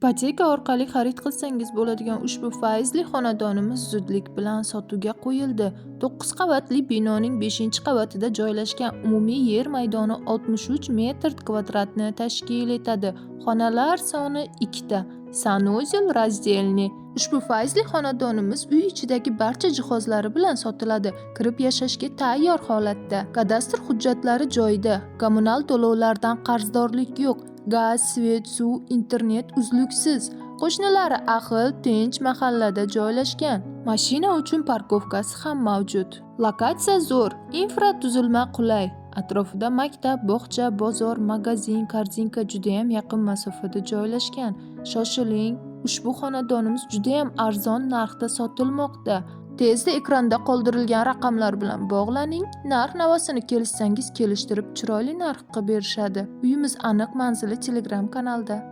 Ipoteka orqali xarid qilsangiz bo'ladigan ushbu fayzli xonadonimiz zudlik bilan sotuvga qo'yildi. 9 qavatli binoning 5-qavatida joylashgan, umumiy yer maydoni 63 metr kvadratni tashkil etadi. Xonalar soni 2 ta. Санузел раздельный. Ushbu fayzli xonadonimiz uy ichidagi barcha jihozlari bilan sotiladi. Kirib yashashga tayyor holatda. Kadastr hujjatlari joyida. Kommunal to'lovlardan qarzdorlik yo'q. Gaz, свет, suv, internet uzluksiz. Qo'shnilari ahil, tinch mahallada joylashgan. Mashina uchun парковка si ham mavjud. Lokatsiya zo'r, infratuzilma qulay. Atrofida maktab, bog'cha, bozor, magazin, Korzinka judayam yaqin masofada joylashgan. Shoshiling, ushbu xonadonimiz judayam arzon narxda sotilmoqda. Tezda ekranda qoldirilgan raqamlar bilan bog'laning, narx-navosini kelishsangiz kelishtirib chiroyli narx qilib berishadi. Uyimiz aniq manzili Telegram kanalda.